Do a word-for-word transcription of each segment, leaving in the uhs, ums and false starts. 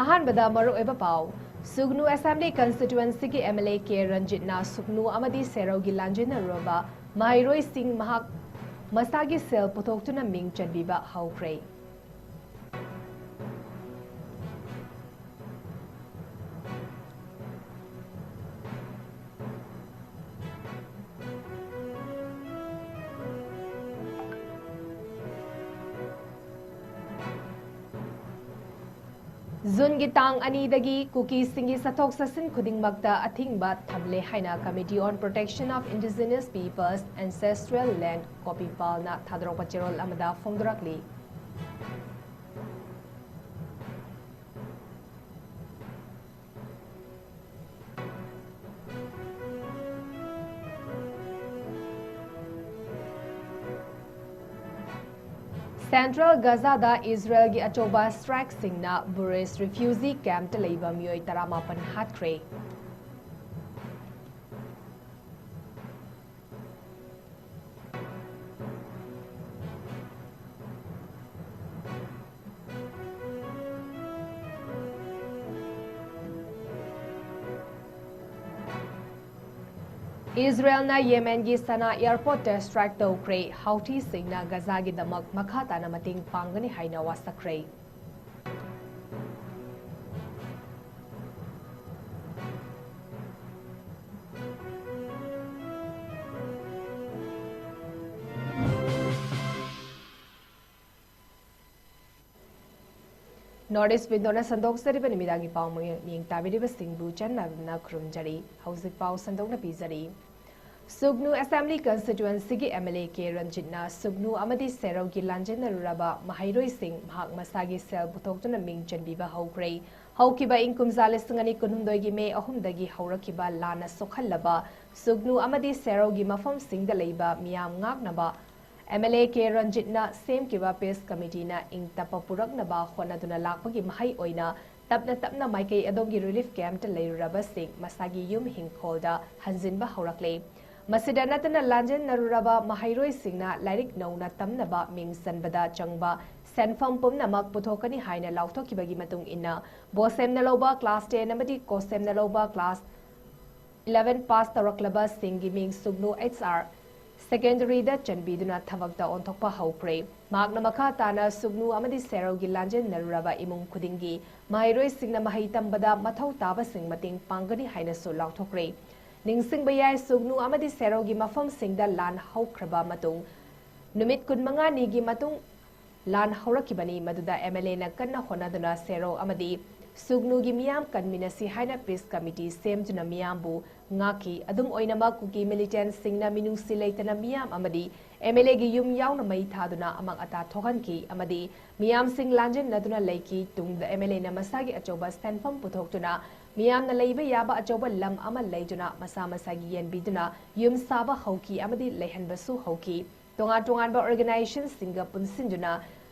ꯑꯍꯥꯟꯕꯗ ꯃꯔꯨꯑꯣꯏꯕ ꯄꯥꯎ꯫ ꯁꯨꯒꯅꯨ ꯑꯦꯁꯦꯝꯕ꯭ꯂꯤ ꯀꯟꯁꯇꯤꯇ꯭ꯋꯦꯟꯁꯤꯒꯤ ꯑꯦꯝ ꯑꯦꯜ ꯑꯦ ꯀꯦ ꯔꯟꯖꯤꯠꯅ ꯁꯨꯒꯅꯨ ꯑꯃꯗꯤ ꯁꯦꯔꯧꯒꯤ ꯂꯥꯟꯖꯦꯟꯅꯔꯨꯔꯕ ꯃꯍꯩꯔꯣꯏꯁꯤꯡ ꯃꯍꯥꯛ ꯃꯁꯥꯒꯤ ꯁꯦꯜ ꯄꯨꯊꯣꯛꯇꯨꯅ ꯃꯤꯡ ꯆꯟꯕꯤꯕ ꯍꯧꯈ꯭ꯔꯦ꯫ ꯖꯨꯟꯒꯤ ꯇꯥꯡ ꯑꯅꯤꯗꯒꯤ ꯀꯨꯀꯤꯁꯤꯡꯒꯤ ꯆꯠꯊꯣꯛ ꯆꯠꯁꯤꯟ ꯈꯨꯗꯤꯡꯃꯛꯇ ꯑꯊꯤꯡꯕ ꯊꯝꯂꯦ ꯍꯥꯏꯅ Committee on Protection of Indigenous Peoples Ancestral Land, ꯀꯣꯄꯤꯄꯥꯜꯅ ꯊꯥꯗꯣꯔꯛꯄ ꯆꯦꯔꯣꯜ ꯑꯃꯗ ꯐꯣꯡꯗꯣꯔꯛꯂꯤ꯫ ꯁꯦꯟꯇ꯭ꯔꯦꯜ ꯒꯖꯥꯗ ꯏꯖꯔꯦꯜꯒꯤ ꯑꯆꯧꯕ ꯁ꯭ꯇ꯭ꯔꯥꯏꯛꯁꯤꯡꯅ ꯕꯨꯔꯤꯁ ꯔꯤꯐ꯭ꯌꯨꯖꯤ ꯀꯦꯝꯞꯇ ꯂꯩꯕ ꯃꯤꯑꯣꯏ ꯇꯔꯥꯃꯥꯄꯟ ꯍꯥꯠꯈ꯭ꯔꯦ꯫ ꯏꯖꯔꯦꯜꯅ ꯌꯦꯃꯦꯟꯒꯤ ꯁꯅꯥ ꯑꯦꯌꯔꯄꯣꯔꯠꯇ ꯁ꯭ꯇ꯭ꯔꯥꯏꯛ ꯇꯧꯈ꯭ꯔꯦ꯫ ꯍꯥꯎꯊꯤꯁꯤꯡꯅ ꯒꯖꯥꯒꯤꯗꯃꯛ ꯃꯈꯥ ꯇꯥꯅ ꯃꯇꯦꯡ ꯄꯥꯡꯒꯅꯤ ꯍꯥꯏꯅ ꯋꯥꯁꯛꯈ꯭ꯔꯦ꯫ North East Windowꯅ ꯁꯟꯗꯣꯛꯆꯔꯤꯕ ꯅꯨꯃꯤꯗꯥꯡꯒꯤ ꯄꯥꯎ ꯃꯤꯌꯦꯡ ꯇꯥꯕꯤꯔꯤꯕꯁꯤꯡꯕꯨ ꯆꯟꯅꯗꯨꯅ ꯈꯨꯔꯨꯝꯖꯔꯤ꯫ ꯍꯧꯖꯤꯛ ꯄꯥꯎ ꯁꯟꯗꯣꯛꯅ ꯄꯤꯖꯔꯤ꯫ ꯁꯨꯒꯅꯨ ꯑꯦꯁꯦꯝꯕ꯭ꯂꯤ ꯀꯟꯁꯇꯤꯇ꯭ꯋꯦꯟꯁꯤꯒꯤ ꯑꯦꯝ ꯑꯦꯜ ꯑꯦ ꯀꯦ ꯔꯟꯖꯤꯠꯅ ꯁꯨꯒꯅꯨ ꯑꯃꯗꯤ ꯁꯦꯔꯧꯒꯤ ꯂꯥꯟꯖꯦꯟꯅꯔꯨꯔꯕ ꯃꯍꯩꯔꯣꯏꯁꯤꯡ ꯃꯍꯥꯛ ꯃꯁꯥꯒꯤ ꯁꯦꯜ ꯄꯨꯊꯣꯛꯇꯨꯅ ꯃꯤꯡ ꯆꯟꯕꯤꯕ ꯍꯧꯈ꯭ꯔꯦ꯫ ꯍꯧꯈꯤꯕ ꯏꯪ ꯀꯨꯝꯖꯥ ꯂꯤꯁꯤꯡ ꯑꯅꯤ ꯀꯨꯟꯍꯨꯝꯗꯣꯏꯒꯤ ꯃꯦ ꯑꯍꯨꯝꯗꯒꯤ ꯍꯧꯔꯛꯈꯤꯕ ꯂꯥꯟꯅ ꯁꯣꯛꯍꯜꯂꯕ ꯁꯨꯒꯅꯨ ꯑꯃꯗꯤ ꯁꯦꯔꯧꯒꯤ ꯃꯐꯝꯁꯤꯡꯗ ꯂꯩꯕ ꯃꯤꯌꯥꯝ ꯉꯥꯛꯅꯕ ꯑꯦꯝ ꯑꯦꯜ ꯑꯦ ꯀꯦ ꯔꯟꯖꯤꯠꯅ ꯁꯦꯝꯈꯤꯕ ꯄꯤꯁ ꯀꯃꯤꯇꯤꯅ ꯏꯪ ꯇꯞꯄ ꯄꯨꯔꯛꯅꯕ ꯍꯣꯠꯅꯗꯨꯅ ꯂꯥꯛꯄꯒꯤ ꯃꯍꯩ ꯑꯣꯏꯅ ꯇꯞꯅ ꯇꯞꯅ ꯃꯥꯏꯀꯩ ꯑꯗꯣꯝꯒꯤ ꯔꯤꯂꯤꯐ ꯀꯦꯝꯞꯇ ꯂꯩꯔꯨꯔꯕꯁꯤꯡ ꯃꯁꯥꯒꯤ ꯌꯨꯝ ꯍꯤꯡꯈꯣꯜꯗ ꯍꯟꯖꯤꯟꯕ ꯍꯧꯔꯛꯂꯦ꯫ ꯃꯁꯤꯗ ꯅꯠꯇꯅ ꯂꯥꯟꯖꯦꯟꯅꯔꯨꯔꯕ ꯃꯍꯩꯔꯣꯏꯁꯤꯡꯅ ꯂꯥꯏꯔꯤꯛ ꯅꯧꯅ ꯇꯝꯅꯕ ꯃꯤꯡ ꯆꯟꯕꯗ ꯆꯪꯕ ꯁꯦꯟꯐꯝ ꯄꯨꯝꯅꯃꯛ ꯄꯨꯊꯣꯛꯀꯅꯤ ꯍꯥꯏꯅ ꯂꯥꯎꯊꯣꯛꯈꯤꯕꯒꯤ ꯃꯇꯨꯡ ꯏꯟꯅ, ꯕꯣꯁꯦꯝꯅ ꯂꯧꯕ class ten ꯑꯃꯗꯤ ꯀꯣꯁꯦꯝꯅ ꯂꯧꯕ class eleven pass ꯇꯧꯔꯛꯂꯕꯁꯤꯡꯒꯤ ꯃꯤꯡ ꯁꯨꯒꯅꯨ H R Secondary ꯗ ꯆꯟꯕꯤꯗꯨꯅ ꯊꯕꯛꯇ ꯑꯣꯟꯊꯣꯛꯄ ꯍꯧꯈ꯭ꯔꯦ꯫ ꯃꯍꯥꯛꯅ ꯃꯈꯥ ꯇꯥꯅ ꯁꯨꯒꯅꯨ ꯑꯃꯗꯤ ꯁꯦꯔꯧꯒꯤ ꯂꯥꯟꯖꯦꯟꯅꯔꯨꯔꯕ ꯏꯃꯨꯡ ꯈꯨꯗꯤꯡꯒꯤ ꯃꯍꯩꯔꯣꯏꯁꯤꯡꯅ ꯃꯍꯩ ꯇꯝꯕꯗ ꯃꯊꯧ ꯇꯥꯕꯁꯤꯡ ꯃꯇꯦꯡ ꯄꯥꯡꯒꯅꯤ ꯍꯥꯏꯅꯁꯨ ꯂꯥꯎꯊꯣꯛꯈ꯭ꯔꯦ꯫ ꯅꯤꯡꯁꯤꯡꯕ ꯌꯥꯏ, ꯁꯨꯒꯅꯨ ꯑꯃꯗꯤ ꯁꯦꯔꯧꯒꯤ ꯃꯐꯝꯁꯤꯡꯗ ꯂꯥꯟ ꯍꯧꯈ꯭ꯔꯕ ꯃꯇꯨꯡ ꯅꯨꯃꯤꯠ ꯀꯨꯟꯃꯉꯥꯅꯤꯒꯤ ꯃꯇꯨꯡ ꯂꯥꯟ ꯍꯧꯔꯛꯈꯤꯕꯅꯤ, ꯃꯗꯨꯗ M L A ꯅ ꯀꯟꯅ ꯍꯣꯠꯅꯗꯨꯅ ꯁꯦꯔꯧ ꯑꯃꯗꯤ ꯁꯨꯒꯅꯨꯒꯤ ꯃꯤꯌꯥꯝ ꯀꯟꯃꯤꯟꯅꯁꯤ ꯍꯥꯏꯅ peace committee ꯁꯦꯝꯗꯨꯅ ꯃꯤꯌꯥꯝꯕꯨ ꯉꯥꯛꯈꯤ꯫ ꯑꯗꯨꯝ ꯑꯣꯏꯅꯃꯛ, ꯀꯨꯀꯤ militantꯁꯤꯡꯅ ꯃꯤꯅꯨꯡꯁꯤ ꯂꯩꯇꯅ ꯃꯤꯌꯥꯝ ꯑꯃꯗꯤ M L A ꯒꯤ ꯌꯨꯝ ꯌꯥꯎꯅ ꯃꯩ ꯊꯥꯗꯨꯅ ꯑꯃꯥꯡ ꯑꯇꯥ ꯊꯣꯛꯍꯟꯈꯤ ꯑꯃꯗꯤ ꯃꯤꯌꯥꯝꯁꯤꯡ ꯂꯥꯟꯖꯦꯟꯅꯗꯨꯅ ꯂꯩꯈꯤ꯫ ꯇꯨꯡꯗ M L A ꯅ ꯃꯁꯥꯒꯤ ꯑꯆꯧꯕ ꯁꯦꯟꯐꯝ ꯄꯨꯊꯣꯛꯇꯨꯅ ꯃꯤꯌꯥꯝꯅ ꯂꯩꯕ ꯌꯥꯕ ꯑꯆꯧꯕ ꯂꯝ ꯑꯃ ꯂꯩꯗꯨꯅ ꯃꯁꯥ ꯃꯁꯥꯒꯤ ꯌꯦꯟꯕꯤꯗꯨꯅ ꯌꯨꯝ ꯁꯥꯕ ꯍꯧꯈꯤ ꯑꯃꯗꯤ ꯂꯩꯍꯟꯕꯁꯨ ꯍꯧꯈꯤ꯫ ꯇꯣꯉꯥꯟ ꯇꯣꯉꯥꯟꯕ organisationꯁꯤꯡꯒ ꯄꯨꯟꯁꯤꯟꯗꯨꯅ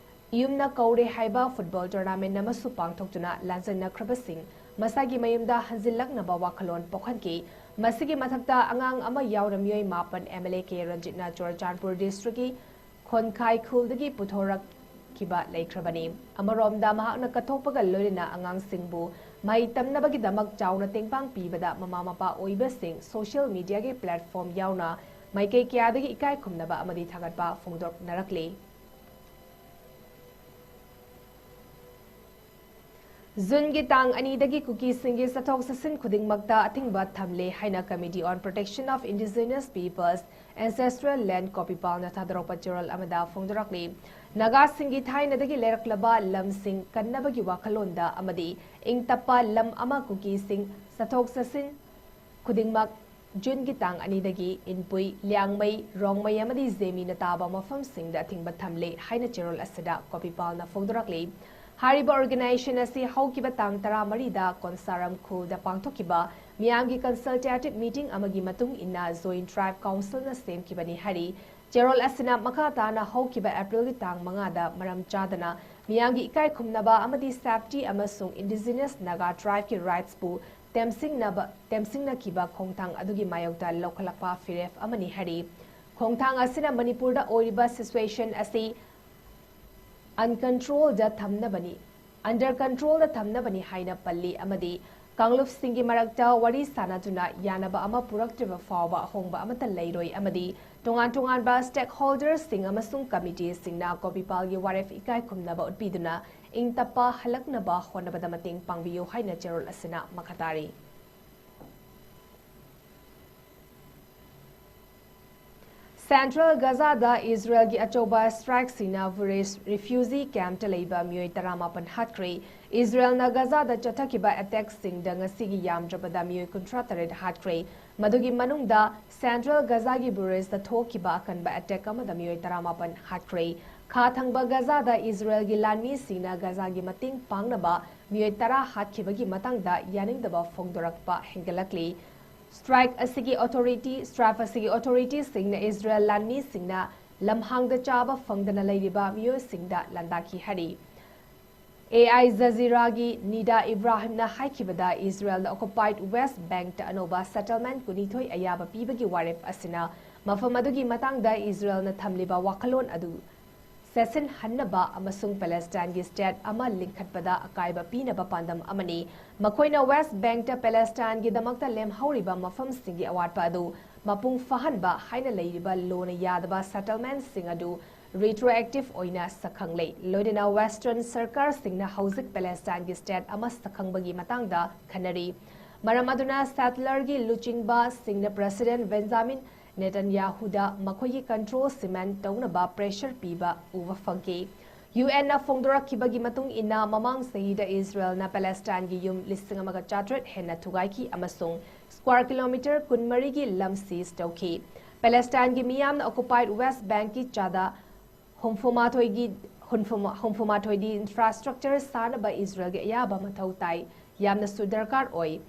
ꯌꯨꯝꯅ ꯀꯧꯔꯦ ꯍꯥꯏꯕ football tournament ꯑꯃꯁꯨ ꯄꯥꯡꯊꯣꯛꯇꯨꯅ ꯂꯥꯟꯖꯟꯅꯈ꯭ꯔꯕꯁꯤꯡ ꯃꯁꯥꯒꯤ ꯃꯌꯨꯝꯗ ꯍꯟꯖꯤꯜꯂꯛꯅꯕ ꯋꯥꯈꯜꯂꯣꯟ ꯄꯣꯛꯍꯟꯈꯤ꯫ ꯃꯁꯤꯒꯤ ꯃꯊꯛꯇ ꯑꯉꯥꯡ ꯑꯃ ꯌꯥꯎꯅ ꯃꯤꯑꯣꯏ ꯃꯥꯄꯟ M L A ꯀꯦ ꯔꯟꯖꯤꯠꯅ ꯆꯨꯔꯆꯥꯟꯄꯨꯔ districtꯀꯤ ꯈꯣꯟꯈꯥꯏ ꯈꯨꯜꯗꯒꯤ ꯄꯨꯊꯣꯔꯛꯈꯤꯕ ꯂꯩꯈ꯭ꯔꯕꯅꯤ꯫ ꯑꯃꯔꯣꯝꯗ ꯃꯍꯥꯛꯅ ꯀꯠꯊꯣꯛꯄꯒ ꯂꯣꯏꯅꯅ ꯑꯉꯥꯡꯁꯤꯡꯕꯨ ꯃꯍꯩ ꯇꯝꯅꯕꯒꯤꯗꯃꯛ ꯆꯥꯎꯅ ꯇꯦꯡꯕꯥꯡ ꯄꯤꯕꯗ ꯃꯃꯥ ꯃꯄꯥ ꯑꯣꯏꯕꯁꯤꯡ social mediaꯒꯤ platform ꯌꯥꯎꯅ ꯃꯥꯏꯀꯩ ꯀꯌꯥꯗꯒꯤ ꯏꯀꯥꯏ ꯈꯨꯝꯅꯕ ꯑꯃꯗꯤ ꯊꯥꯒꯠꯄ ꯐꯣꯡꯗꯣꯛꯅꯔꯛꯂꯤ꯫ ꯖꯨꯟꯒꯤ ꯇꯥꯡ ꯑꯅꯤꯗꯒꯤ ꯀꯨꯀꯤꯁꯤꯡꯒꯤ ꯆꯠꯊꯣꯛ ꯆꯠꯁꯤꯟ ꯈꯨꯗꯤꯡꯃꯛꯇ ꯑꯊꯤꯡꯕ ꯊꯝꯂꯦ ꯍꯥꯏꯅ Committee on Protection of Indigenous Peoples Ancestral Land ꯀꯣꯄꯤꯄꯥꯜꯅ ꯊꯥꯗꯣꯔꯛꯄ ꯆꯦꯔꯣꯜ ꯑꯃꯗ ꯐꯣꯡꯗꯣꯔꯛꯂꯤ꯫ ꯅꯥꯒꯥꯁꯤꯡꯒꯤ ꯊꯥꯏꯅꯗꯒꯤ ꯂꯩꯔꯛꯂꯕ ꯂꯝꯁꯤꯡ ꯀꯟꯅꯕꯒꯤ ꯋꯥꯈꯜꯂꯣꯟꯗ ꯑꯃꯗꯤ ꯏꯪ ꯇꯞꯄ ꯂꯝ ꯑꯃ ꯀꯨꯀꯤꯁꯤꯡ ꯆꯠꯊꯣꯛ ꯆꯠꯁꯤꯟ ꯈꯨꯗꯤꯡꯃꯛ ꯖꯨꯟꯒꯤ ꯇꯥꯡ ꯑꯅꯤꯗꯒꯤ ꯏꯟꯄꯨꯏ, ꯂꯤꯌꯥꯡꯃꯩ, ꯔꯣꯡꯃꯩ ꯑꯃꯗꯤ ꯖꯦꯃꯤꯅ ꯇꯥꯕ ꯃꯐꯝꯁꯤꯡꯗ ꯑꯊꯤꯡꯕ ꯊꯝꯂꯦ ꯍꯥꯏꯅ ꯆꯦꯔꯣꯜ ꯑꯁꯤꯗ ꯀꯣꯄꯤꯄꯥꯜꯅ ꯐꯣꯡꯗꯣꯔꯛꯂꯤ꯫ ꯍꯥꯏꯔꯤꯕ organisation ꯑꯁꯤ ꯍꯧꯈꯤꯕ ꯇꯥꯡ ꯇꯔꯥꯃꯔꯤꯗ ꯀꯣꯟꯁꯥꯔꯝ ꯈꯨꯜꯗ ꯄꯥꯡꯊꯣꯛꯈꯤꯕ ꯃꯤꯌꯥꯝꯒꯤ consultative meeting ꯑꯃꯒꯤ ꯃꯇꯨꯡ ꯏꯟꯅ Joint Tribe Councilꯅ ꯁꯦꯝꯈꯤꯕꯅꯤ ꯍꯥꯏꯔꯤ꯫ ꯆꯦꯔꯣꯜ ꯑꯁꯤꯅ ꯃꯈꯥ ꯇꯥꯅ ꯍꯧꯈꯤꯕ Aprilꯒꯤ ꯇꯥꯡ ꯃꯉꯥꯗ ꯃꯔꯝ ꯆꯥꯗꯅ ꯃꯤꯌꯥꯝꯒꯤ ꯏꯀꯥꯏ ꯈꯨꯝꯅꯕ ꯑꯃꯗꯤ safety ꯑꯃꯁꯨꯡ Indigenous Naga Tribeꯀꯤ rightsꯄꯨ ꯇꯦꯝꯁꯤꯡꯅꯕ, ꯇꯦꯝꯁꯤꯡꯅꯈꯤꯕ ꯈꯣꯡꯊꯥꯡ ꯑꯗꯨꯒꯤ ꯃꯥꯌꯣꯛꯇ ꯂꯧꯈꯠꯂꯛꯄ ꯐꯤꯔꯦꯞ ꯑꯃꯅꯤ ꯍꯥꯏꯔꯤ꯫ ꯈꯣꯡꯊꯥꯡ ꯑꯁꯤꯅ ꯃꯅꯤꯄꯨꯔꯗ ꯑꯣꯏꯔꯤꯕ situation ꯑꯁꯤ uncontrolled ꯊꯝꯅꯕꯅꯤ, under control ꯊꯝꯅꯕꯅꯤ ꯍꯥꯏꯅ ꯄꯜꯂꯤ ꯑꯃꯗꯤ ꯀꯥꯡꯂꯨꯞꯁꯤꯡꯒꯤ ꯃꯔꯛꯇ ꯋꯥꯔꯤ ꯁꯥꯅꯗꯨꯅ ꯌꯥꯅꯕ ꯑꯃ ꯄꯨꯔꯛꯇ꯭ꯔꯤꯕ ꯐꯥꯎꯕ ꯑꯍꯣꯡꯕ ꯑꯃꯠꯇ ꯂꯩꯔꯣꯏ ꯑꯃꯗꯤ ꯇꯣꯉꯥꯟ ꯇꯣꯉꯥꯟꯕ stakeholderꯁꯤꯡ ꯑꯃꯁꯨꯡ committeeꯁꯤꯡꯅ ꯀꯣꯕꯤꯄꯥꯜꯒꯤ ꯋꯥꯔꯦꯞ ꯏꯀꯥꯏ ꯈꯨꯝꯅꯕ ꯎꯠꯄꯤꯗꯨꯅ ꯏꯪ ꯇꯞꯄ ꯍꯜꯂꯛꯅꯕ ꯍꯣꯠꯅꯕꯗ ꯃꯇꯦꯡ ꯄꯥꯡꯕꯤꯌꯨ ꯍꯥꯏꯅ ꯆꯦꯔꯣꯜ ꯑꯁꯤꯅ ꯃꯈꯥ ꯇꯥꯔꯤ꯫ Central Gaza ꯗ ꯏꯖꯔꯦꯜꯒꯤ ꯑꯆꯧꯕ strike ꯁꯤꯡꯅ Buresh refugee camp ꯇ ꯂꯩꯕ ꯃꯤꯑꯣꯏ ꯇꯔꯥꯃꯥꯄꯟ ꯍꯥꯠꯈ꯭ꯔꯦ꯫ ꯏꯖꯔꯦꯜꯅ ꯒꯖꯥꯗ ꯆꯠꯊꯈꯤꯕ attack ꯁꯤꯡꯗ ꯉꯁꯤꯒꯤ ꯌꯥꯝꯗ꯭ꯔꯕꯗ ꯃꯤꯑꯣꯏ ꯀꯨꯟꯊ꯭ꯔꯥ ꯇꯔꯦꯠ ꯍꯥꯠꯈ꯭ꯔꯦ꯫ ꯃꯗꯨꯒꯤ ꯃꯅꯨꯡꯗ Central Gaza ꯒꯤ Buresh ꯇ ꯊꯣꯛꯈꯤꯕ ꯑꯀꯟꯕ attack ꯑꯃꯗ ꯃꯤꯑꯣꯏ ꯇꯔꯥꯃꯥꯄꯟ ꯍꯥꯠꯈ꯭ꯔꯦ꯫ ꯈꯥ ꯊꯪꯕ ꯒꯖꯥꯗ ꯏꯖꯔꯦꯜꯒꯤ ꯂꯥꯟꯃꯤꯁꯤꯡꯅ ꯒꯖꯥꯒꯤ ꯃꯇꯦꯡ ꯄꯥꯡꯅꯕ ꯃꯤꯑꯣꯏ ꯇꯔꯥ ꯍꯥꯠꯈꯤꯕꯒꯤ ꯃꯇꯥꯡꯗ ꯌꯥꯅꯤꯡꯗꯕ ꯐꯣꯡꯗꯣꯔꯛꯄ ꯍꯦꯟꯒꯠꯂꯛꯂꯤ꯫ Strike ꯑꯁꯤꯒꯤ authority, strike ꯑꯁꯤꯒꯤ authority ꯁꯤꯡꯅ ꯏꯖꯔꯦꯜ ꯂꯥꯟꯃꯤꯁꯤꯡꯅ ꯂꯝꯍꯥꯡꯗ ꯆꯥꯕ ꯐꯪꯗꯅ ꯂꯩꯔꯤꯕ ꯃꯤꯑꯣꯏꯁꯤꯡꯗ ꯂꯥꯟꯗꯥꯈꯤ ꯍꯥꯏꯔꯤ꯫ A I ꯖꯖꯤꯔꯥꯒꯤ ꯅꯤꯗꯥ ꯏꯕ꯭ꯔꯥꯍꯤꯝꯅ ꯍꯥꯏꯈꯤꯕꯗ, ꯏꯖꯔꯦꯜꯅ occupied West Bank ꯇ ꯑꯅꯧꯕ settlement ꯀꯨꯟꯅꯤꯊꯣꯏ ꯑꯌꯥꯕ ꯄꯤꯕꯒꯤ ꯋꯥꯔꯦꯞ ꯑꯁꯤꯅ ꯃꯐꯝ ꯑꯗꯨꯒꯤ ꯃꯇꯥꯡꯗ ꯏꯖꯔꯦꯜꯅ ꯊꯝꯂꯤꯕ ꯋꯥꯈꯜꯂꯣꯟ ꯑꯗꯨ ꯆꯦꯠꯁꯤꯟꯍꯟꯅꯕ ꯑꯃꯁꯨꯡ ꯄꯦꯂꯦꯁꯇꯥꯏꯟꯒꯤ state ꯑꯃ ꯂꯤꯡꯈꯠꯄꯗ ꯑꯀꯥꯏꯕ ꯄꯤꯅꯕ ꯄꯥꯟꯗꯝ ꯑꯃꯅꯤ꯫ ꯃꯈꯣꯏꯅ West Bank ꯇ ꯄꯦꯂꯦꯁꯇꯥꯏꯟꯒꯤꯗꯃꯛꯇ ꯂꯦꯝꯍꯧꯔꯤꯕ ꯃꯐꯝꯁꯤꯡꯒꯤ ꯑꯋꯥꯠꯄ ꯑꯗꯨ ꯃꯄꯨꯡ ꯐꯥꯍꯟꯕ ꯍꯥꯏꯅ ꯂꯩꯔꯤꯕ ꯂꯣꯅ ꯌꯥꯗꯕ settlement ꯁꯤꯡ ꯑꯗꯨ retroactive ꯑꯣꯏꯅ ꯁꯛꯈꯪꯂꯦ, ꯂꯣꯏꯅꯅ Western ꯁꯔꯀꯥꯔꯁꯤꯡꯅ ꯍꯧꯖꯤꯛ ꯄꯦꯂꯦꯁꯇꯥꯏꯟꯒꯤ state ꯑꯃ ꯁꯛꯈꯪꯕꯒꯤ ꯃꯇꯥꯡꯗ ꯈꯟꯅꯔꯤ꯫ ꯃꯔꯝ ꯑꯗꯨꯅ settler ꯒꯤ ꯂꯨꯆꯤꯡꯕꯁꯤꯡꯅ President Benjamin Netanyahu ꯗ ꯃꯈꯣꯏꯒꯤ control cement ꯇꯧꯅꯕ pressure ꯄꯤꯕ ꯎꯕ ꯐꯪꯈꯤ꯫ U N ꯅ ꯐꯣꯡꯗꯣꯔꯛꯈꯤꯕꯒꯤ ꯃꯇꯨꯡ ꯏꯟꯅ, ꯃꯃꯥꯡ ꯆꯍꯤꯗ ꯏꯖꯔꯦꯜꯅ ꯄꯦꯂꯦꯁꯇꯥꯏꯟꯒꯤ ꯌꯨꯝ ꯂꯤꯁꯤꯡ ꯑꯃꯒ ꯆꯥꯇ꯭ꯔꯦꯠ ꯍꯦꯟꯅ ꯊꯨꯒꯥꯏꯈꯤ ꯑꯃꯁꯨꯡ square kilometre ꯀꯨꯟꯃꯔꯤꯒꯤ ꯂꯝ seize ꯇꯧꯈꯤ꯫ ꯄꯦꯂꯦꯁꯇꯥꯏꯟꯒꯤ ꯃꯤꯌꯥꯝꯅ occupied West Bank ꯀꯤ ꯆꯥꯗ ꯍꯨꯝꯐꯨꯃꯥꯊꯣꯏꯒꯤ, ꯍꯨꯝꯐꯨ-, ꯍꯨꯝꯐꯨꯃꯥꯊꯣꯏꯗꯤ infrastructure ꯁꯥꯅꯕ ꯏꯖꯔꯦꯜꯒꯤ ꯑꯌꯥꯕ ꯃꯊꯧ ꯇꯥꯏ, ꯌꯥꯝꯅꯁꯨ ꯗꯔꯀꯥꯔ ꯑꯣꯏ꯫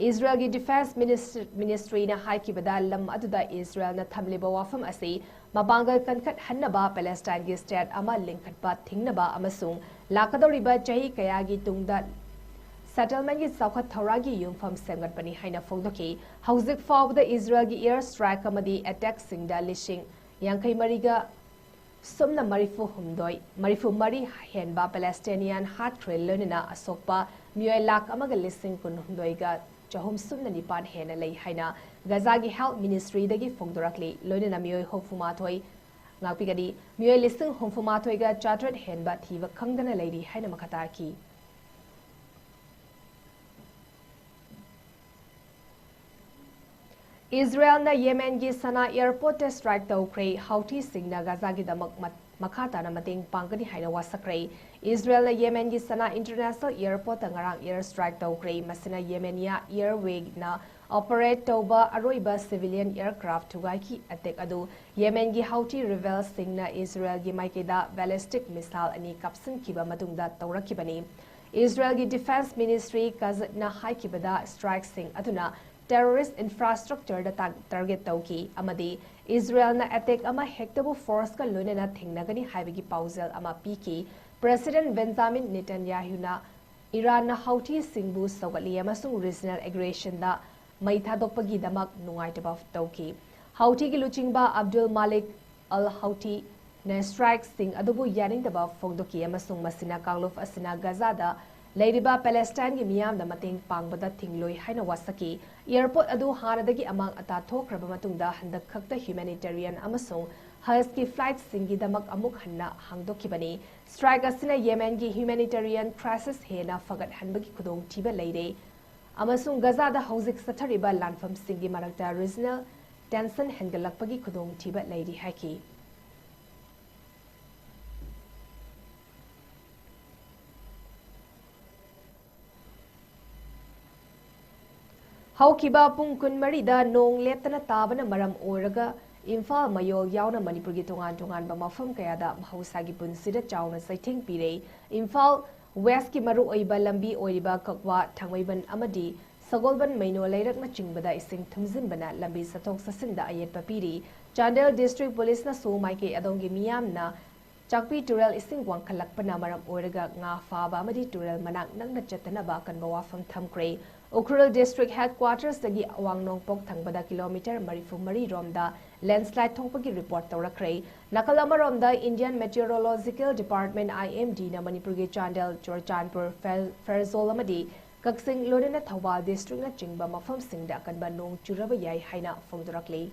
ꯏꯖꯔꯦꯜꯒꯤ Defence Ministry, Ministry ꯅ ꯍꯥꯏꯈꯤꯕꯗ, ꯂꯝ ꯑꯗꯨꯗ ꯏꯖꯔꯦꯜꯅ ꯊꯝꯂꯤꯕ ꯋꯥꯐꯝ ꯑꯁꯤ ꯃꯄꯥꯡꯒꯜ ꯀꯟꯈꯠꯍꯟꯅꯕ, ꯄꯦꯂꯦꯁꯇꯥꯏꯟꯒꯤ state ꯑꯃ ꯂꯤꯡꯈꯠꯄ ꯊꯤꯡꯅꯕ ꯑꯃꯁꯨꯡ ꯂꯥꯛꯀꯗꯧꯔꯤꯕ ꯆꯍꯤ ꯀꯌꯥꯒꯤ ꯇꯨꯡꯗ settlement ꯀꯤ ꯆꯥꯎꯈꯠ ꯊꯧꯔꯥꯡꯒꯤ ꯌꯨꯝꯐꯝ ꯁꯦꯝꯒꯠꯄꯅꯤ ꯍꯥꯏꯅ ꯐꯣꯡꯗꯣꯛꯈꯤ꯫ ꯍꯧꯖꯤꯛ ꯐꯥꯎꯕꯗ ꯏꯖꯔꯦꯜꯒꯤ air strike ꯑꯃꯗꯤ attack ꯁꯤꯡꯗ ꯂꯤꯁꯤꯡ ꯌꯥꯡꯈꯩ ꯃꯔꯤꯒ ꯁꯨꯞꯅ ꯃꯔꯤꯐꯨ ꯍꯨꯝꯗꯣꯏ, ꯃꯔꯤꯐꯨ ꯃꯔꯤ ꯍꯦꯟꯕ Palestinian ꯍꯥꯠꯈ꯭ꯔꯦ, ꯂꯣꯏꯅꯅ ꯑꯁꯣꯛꯄ ꯃꯤꯑꯣꯏ ꯂꯥꯈ ꯑꯃꯒ ꯂꯤꯁꯤꯡ ꯀꯨꯟꯍꯨꯝꯗꯣꯏꯒ ꯆꯍꯨꯝ ꯁꯨꯞꯅ ꯅꯤꯄꯥꯟ ꯍꯦꯟꯅ ꯂꯩ ꯍꯥꯏꯅ ꯒꯖꯥꯒꯤ Health Ministryꯗꯒꯤ ꯐꯣꯡꯗꯣꯔꯛꯂꯤ꯫ ꯂꯣꯏꯅꯅ ꯃꯤꯑꯣꯏ ꯍꯨꯝꯐꯨ ꯃꯥꯊꯣꯏ ꯉꯥꯛꯄꯤꯒꯅꯤ꯫ ꯃꯤꯑꯣꯏ ꯂꯤꯁꯤꯡ ꯍꯨꯝꯐꯨ ꯃꯥꯊꯣꯏꯒ ꯆꯥꯇ꯭ꯔꯦꯠ ꯍꯦꯟꯕ ꯊꯤꯕ ꯈꯪꯗꯅ ꯂꯩꯔꯤ ꯍꯥꯏꯅ ꯃꯈꯥ ꯇꯥꯔꯛꯈꯤ꯫ ꯏꯖꯔꯦꯜꯅ ꯌꯦꯃꯦꯟꯒꯤ ꯁꯅꯥ airportꯇ strike ꯇꯧꯈ꯭ꯔꯦ꯫ ꯍꯥꯎꯊꯤꯁꯤꯡꯅ ꯒꯖꯥꯒꯤꯗꯃꯛ ꯃ-, ꯃꯈꯥ ꯇꯥꯅ ꯃꯇꯦꯡ ꯄꯥꯡꯒꯅꯤ ꯍꯥꯏꯅ ꯋꯥꯁꯛꯈ꯭ꯔꯦ꯫ ꯏꯖꯔꯦꯜꯅ ꯌꯦꯃꯦꯟꯒꯤ ꯁꯅꯥ International Airportꯇ ꯉꯔꯥꯡ air strike ꯇꯧꯈ꯭ꯔꯦ꯫ ꯃꯁꯤꯅ Yemenia Airwayꯅ operate ꯇꯧꯕ ꯑꯔꯣꯏꯕ civilian aircraft ꯊꯨꯒꯥꯏꯈꯤ꯫ Attack ꯑꯗꯨ ꯌꯦꯃꯦꯟꯒꯤ ꯍꯥꯎꯊꯤ rebelꯁꯤꯡꯅ ꯏꯖꯔꯦꯜꯒꯤ ꯃꯥꯏꯀꯩꯗ ballistic missile ꯑꯅꯤ ꯀꯥꯞꯁꯤꯟꯈꯤꯕ ꯃꯇꯨꯡꯗ ꯇꯧꯔꯛꯈꯤꯕꯅꯤ꯫ ꯏꯖꯔꯦꯜꯒꯤ Defense Ministry ꯀꯖꯠꯅ ꯍꯥꯏꯈꯤꯕꯗ, strikeꯁꯤꯡ ꯑꯗꯨꯅ terrorist infrastructureꯗ ꯇꯥ-, target ꯇꯧꯈꯤ ꯑꯃꯗꯤ ꯏꯖꯔꯦꯜꯅ attack ꯑꯃ ꯍꯦꯛꯇꯕꯨ forceꯀ ꯂꯣꯏꯅꯅ ꯊꯦꯡꯅꯒꯅꯤ ꯍꯥꯏꯕꯒꯤ ꯄꯥꯎꯖꯦꯜ ꯑꯃ ꯄꯤꯈꯤ꯫ President Benjamin Netanyahuꯅ ꯏꯔꯥꯟꯅ ꯍꯥꯎꯊꯤꯁꯤꯡꯕꯨ ꯁꯧꯒꯠꯂꯤ ꯑꯃꯁꯨꯡ regional aggressionꯗ ꯃꯩ ꯊꯥꯗꯣꯛꯄꯒꯤꯗꯃꯛ ꯅꯨꯡꯉꯥꯏꯇꯕ ꯇꯧꯈꯤ꯫ ꯍꯥꯎꯊꯤꯒꯤ ꯂꯨꯆꯤꯡꯕ ꯑꯕꯗꯨꯜ ꯃꯥꯂꯤꯛ ꯑꯜ ꯍꯥꯎꯊꯤꯅ strikeꯁꯤꯡ ꯑꯗꯨꯕꯨ ꯌꯥꯅꯤꯡꯗꯕ ꯐꯣꯡꯗꯣꯛꯈꯤ ꯑꯃꯁꯨꯡ ꯃꯁꯤꯅ ꯀꯥꯡꯂꯨꯞ ꯑꯁꯤꯅ ꯒꯖꯥꯗ ꯂꯩꯔꯤꯕ Palestineꯒꯤ ꯃꯤꯌꯥꯝꯗ ꯃꯇꯦꯡ ꯄꯥꯡꯕꯗ ꯊꯤꯡꯂꯣꯏ ꯍꯥꯏꯅ ꯋꯥꯁꯛꯈꯤ꯫ Airport ꯑꯗꯨ ꯍꯥꯟꯅꯗꯒꯤ ꯑꯃꯥꯡ ꯑꯇꯥ ꯊꯣꯛꯈ꯭ꯔꯕ ꯃꯇꯨꯡꯗ ꯍꯟꯗꯛ ꯈꯛꯇ humanitarian ꯑꯃꯁꯨꯡ Hajꯀꯤ flightꯁꯤꯡꯒꯤꯗꯃꯛ ꯑꯃꯨꯛ ꯍꯟꯅ ꯍꯥꯡꯗꯣꯛꯈꯤꯕꯅꯤ꯫ Strike ꯑꯁꯤꯅ ꯌꯦꯃꯦꯟꯒꯤ humanitarian crisis ꯍꯦꯟꯅ ꯐꯒꯠꯍꯟꯕꯒꯤ ꯈꯨꯗꯣꯡꯊꯤꯕ ꯂꯩꯔꯦ ꯑꯃꯁꯨꯡ ꯒꯖꯥꯗ ꯍꯧꯖꯤꯛ ꯆꯠꯊꯔꯤꯕ ꯂꯥꯟꯐꯝꯁꯤꯡꯒꯤ ꯃꯔꯛꯇ regional tension ꯍꯦꯟꯒꯠꯂꯛꯄꯒꯤ ꯈꯨꯗꯣꯡꯊꯤꯕ ꯂꯩꯔꯤ ꯍꯥꯏꯈꯤ꯫ ꯍꯧꯈꯤꯕ ꯄꯨꯡ ꯀꯨꯟꯃꯔꯤꯗ ꯅꯣꯡ ꯂꯦꯞꯇꯅ ꯇꯥꯕꯅ ꯃꯔꯝ ꯑꯣꯏꯔꯒ ꯏꯝꯐꯥꯜ ꯃꯌꯣꯜ ꯌꯥꯎꯅ ꯃꯅꯤꯄꯨꯔꯒꯤ ꯇꯣꯉꯥꯟ ꯇꯣꯉꯥꯟꯕ ꯃꯐꯝ ꯀꯌꯥꯗ ꯃꯍꯧꯁꯥꯒꯤ ꯄꯨꯟꯁꯤꯗ ꯆꯥꯎꯅ ꯆꯩꯊꯦꯡ ꯄꯤꯔꯦ꯫ ꯏꯝꯐꯥꯜ Westꯀꯤ ꯃꯔꯨꯑꯣꯏꯕ ꯂꯝꯕꯤ ꯑꯣꯏꯔꯤꯕ ꯀꯛꯋꯥ, ꯊꯥꯡꯃꯩꯕꯟ ꯑꯃꯗꯤ ꯁꯒꯣꯜꯕꯟ ꯃꯩꯅꯣ ꯂꯩꯔꯛꯅꯆꯤꯡꯕꯗ ꯏꯁꯤꯡ ꯊꯨꯝꯖꯤꯟꯕꯅ ꯂꯝꯕꯤ ꯆꯠꯊꯣꯛ ꯆꯠꯁꯤꯟꯗ ꯑꯌꯦꯠꯄ ꯄꯤꯔꯤ꯫ ꯆꯥꯟꯗꯦꯜ District Policeꯅꯁꯨ ꯃꯥꯏꯀꯩ ꯑꯗꯣꯝꯒꯤ ꯃꯤꯌꯥꯝꯅ ꯆꯥꯛꯄꯤ ꯇꯨꯔꯦꯜ ꯏꯁꯤꯡ ꯋꯥꯡꯈꯠꯂꯛꯄꯅ ꯃꯔꯝ ꯑꯣꯏꯔꯒ ꯉꯥ ꯐꯥꯕ ꯑꯃꯗꯤ ꯇꯨꯔꯦꯜ ꯃꯅꯥꯛ ꯅꯛꯅ ꯆꯠꯇꯅꯕ ꯑꯀꯟꯕ ꯋꯥꯐꯝ ꯊꯝꯈ꯭ꯔꯦ꯫ ꯎꯈ꯭ꯔꯨꯜ district headquarters ꯗꯒꯤ ꯑꯋꯥꯡ ꯅꯣꯡꯄꯣꯛ ꯊꯪꯕꯗ kilometre ꯃꯔꯤꯐꯨ ꯃꯔꯤ ꯔꯣꯝꯗ landslide ꯊꯣꯛꯄꯒꯤ report ꯇꯧꯔꯛꯈ꯭ꯔꯦ꯫ ꯅꯥꯀꯜ ꯑꯃꯔꯣꯝꯗ Indian Meteorological Department, I M D ꯅ ꯃꯅꯤꯄꯨꯔꯒꯤ ꯆꯥꯟꯗꯦꯜ, ꯆꯨꯔꯆꯥꯟꯄꯨꯔ, ꯐꯦꯜ-, ꯐꯦꯔꯖꯣꯜ ꯑꯃꯗꯤ ꯀꯛꯆꯤꯡ, ꯂꯣꯏꯅꯅ ꯊꯧꯕꯥꯜ district ꯅꯆꯤꯡꯕ ꯃꯐꯝꯁꯤꯡꯗ ꯑꯀꯟꯕ ꯅꯣꯡ ꯆꯨꯔꯕ ꯌꯥꯏ ꯍꯥꯏꯅ ꯐꯣꯡꯗꯣꯔꯛꯂꯤ꯫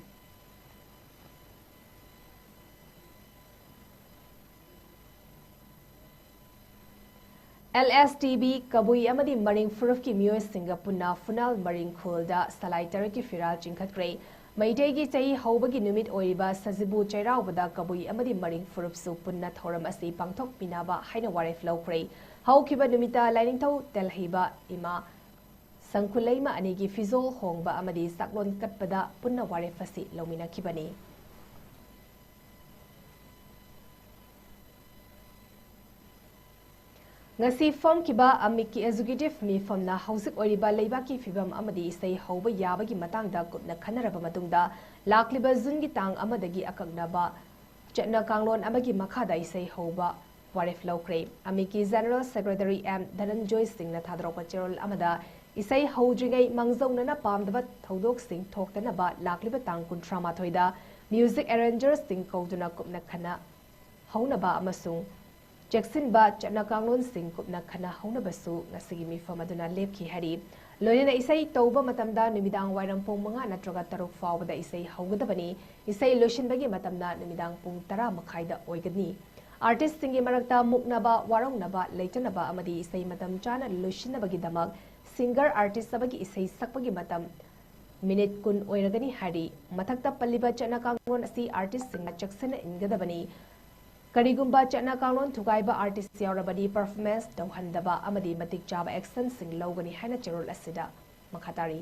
L S T B ꯀꯕꯨꯏ ꯑꯃꯗꯤ ꯃꯔꯤꯡ ꯐꯨꯔꯨꯞꯀꯤ ꯃꯤꯑꯣꯏꯁꯤꯡꯒ ꯄꯨꯟꯅ ꯐꯨꯅꯥꯜ ꯃꯔꯤꯡ ꯈꯨꯜꯗ ꯁꯂꯥꯏ ꯇꯔꯦꯠꯀꯤ ꯐꯤꯔꯥꯜ ꯆꯤꯡꯈꯠꯈ꯭ꯔꯦ꯫ ꯃꯩꯇꯩꯒꯤ ꯆꯍꯤ ꯍꯧꯕꯒꯤ ꯅꯨꯃꯤꯠ ꯑꯣꯏꯔꯤꯕ ꯁꯖꯤꯕꯨ ꯆꯩꯔꯥꯎꯕꯗ ꯀꯕꯨꯏ ꯑꯃꯗꯤ ꯃꯔꯤꯡ ꯐꯨꯔꯨꯞꯁꯨ ꯄꯨꯟꯅ ꯊꯧꯔꯝ ꯑꯁꯤ ꯄꯥꯡꯊꯣꯛꯃꯤꯟꯅꯕ ꯍꯥꯏꯅ ꯋꯥꯔꯦꯞ ꯂꯧꯈ꯭ꯔꯦ꯫ ꯍꯧꯈꯤꯕ ꯅꯨꯃꯤꯠꯇ ꯂꯥꯏꯅꯤꯡꯊꯧ ꯇꯦꯜꯍꯩꯕ ꯏꯃꯥ ꯁꯪꯈꯨꯂꯩꯃ ꯑꯅꯤꯒꯤ ꯐꯤꯖꯣꯜ ꯍꯣꯡꯕ ꯑꯃꯗꯤ ꯆꯥꯛꯂꯣꯟ ꯀꯠꯄꯗ ꯄꯨꯟꯅ ꯋꯥꯔꯦꯞ ꯑꯁꯤ ꯂꯧꯃꯤꯟꯅꯈꯤꯕꯅꯤ꯫ ꯉꯁꯤ ꯐꯝꯈꯤꯕ ꯑꯃꯤꯛꯀꯤ executive ꯃꯤꯐꯝꯅ ꯍꯧꯖꯤꯛ ꯑꯣꯏꯔꯤꯕ ꯂꯩꯕꯥꯛꯀꯤ ꯐꯤꯕꯝ ꯑꯃꯗꯤ ꯏꯁꯩ ꯍꯧꯕ ꯌꯥꯕꯒꯤ ꯃꯇꯥꯡꯗ ꯀꯨꯞꯅ ꯈꯟꯅꯔꯕ ꯃꯇꯨꯡꯗ, ꯂꯥꯛꯂꯤꯕ ꯖꯨꯟꯒꯤ ꯇꯥꯡ ꯑꯃꯗꯒꯤ ꯑꯀꯛꯅꯕ ꯆꯠꯅ ꯀꯥꯡꯂꯣꯟ ꯑꯃꯒꯤ ꯃꯈꯥꯗ ꯏꯁꯩ ꯍꯧꯕ ꯋꯥꯔꯦꯞ ꯂꯧꯈ꯭ꯔꯦ꯫ ꯑꯃꯤꯛꯀꯤ General Secretary M ꯙꯅꯟꯖꯣꯏ ꯁꯤꯡꯅ ꯊꯥꯗꯣꯔꯛꯄ ꯆꯦꯔꯣꯜ ꯑꯃꯗ, ꯏꯁꯩ ꯍꯧꯗ꯭ꯔꯤꯉꯩ ꯃꯥꯡꯖꯧꯅꯅ ꯄꯥꯝꯗꯕ ꯊꯧꯗꯣꯛꯁꯤꯡ ꯊꯣꯛꯇꯅꯕ ꯂꯥꯛꯂꯤꯕ ꯇꯥꯡ ꯀꯨꯟꯊ꯭ꯔꯥ ꯃꯥꯊꯣꯏꯗ music arrangerꯁꯤꯡ ꯀꯧꯗꯨꯅ ꯀꯨꯞꯅ ꯈꯟꯅ ꯍꯧꯅꯕ ꯑꯃꯁꯨꯡ ꯆꯦꯛꯁꯤꯟꯕ ꯆꯠꯅ ꯀꯥꯡꯂꯣꯟꯁꯤꯡ ꯀꯨꯞꯅ ꯈꯟꯅ ꯍꯧꯅꯕꯁꯨ ꯉꯁꯤꯒꯤ ꯃꯤꯐꯝ ꯑꯗꯨꯅ ꯂꯦꯞꯈꯤ ꯍꯥꯏꯔꯤ꯫ ꯂꯣꯏꯅꯅ ꯏꯁꯩ ꯇꯧꯕ ꯃꯇꯝꯗ ꯅꯨꯃꯤꯗꯥꯡ ꯋꯥꯏꯔꯝ ꯄꯨꯡ ꯃꯉꯥ ꯅꯠꯇ꯭ꯔꯒ ꯇꯔꯨꯛ ꯐꯥꯎꯕꯗ ꯏꯁꯩ ꯍꯧꯒꯗꯕꯅꯤ꯫ ꯏꯁꯩ ꯂꯣꯏꯁꯤꯟꯕꯒꯤ ꯃꯇꯝꯅ ꯅꯨꯃꯤꯗꯥꯡ ꯄꯨꯡ ꯇꯔꯥ ꯃꯈꯥꯏꯗ ꯑꯣꯏꯒꯅꯤ꯫ Artistꯁꯤꯡꯒꯤ ꯃꯔꯛꯇ ꯃꯨꯛꯅꯕ, ꯋꯥꯔꯧꯅꯕ ꯂꯩꯇꯅꯕ ꯑꯃꯗꯤ ꯏꯁꯩ ꯃꯇꯝ ꯆꯥꯅ ꯂꯣꯏꯁꯤꯟꯅꯕꯒꯤꯗꯃꯛ singer artist ꯑꯃꯒꯤ ꯏꯁꯩ ꯁꯛꯄꯒꯤ ꯃꯇꯝ minute ꯀꯨꯟ ꯑꯣꯏꯔꯒꯅꯤ ꯍꯥꯏꯔꯤ꯫ ꯃꯊꯛꯇ ꯄꯜꯂꯤꯕ ꯆꯠꯅ ꯀꯥꯡꯂꯣꯟ ꯑꯁꯤ artistꯁꯤꯡꯅ ꯆꯦꯛꯁꯤꯟꯅ ꯏꯟꯒꯗꯕꯅꯤ꯫ ꯀꯔꯤꯒꯨꯝꯕ ꯆꯠꯅ ꯀꯥꯡꯂꯣꯟ ꯊꯨꯒꯥꯏꯕ artist ꯌꯥꯎꯔꯕꯗꯤ performance ꯇꯧꯍꯟꯗꯕ ꯑꯃꯗꯤ ꯃꯇꯤꯛ ꯆꯥꯕ actionꯁꯤꯡ ꯂꯧꯒꯅꯤ ꯍꯥꯏꯅ ꯆꯦꯔꯣꯜ ꯑꯁꯤꯗ ꯃꯈꯥ ꯇꯥꯔꯤ꯫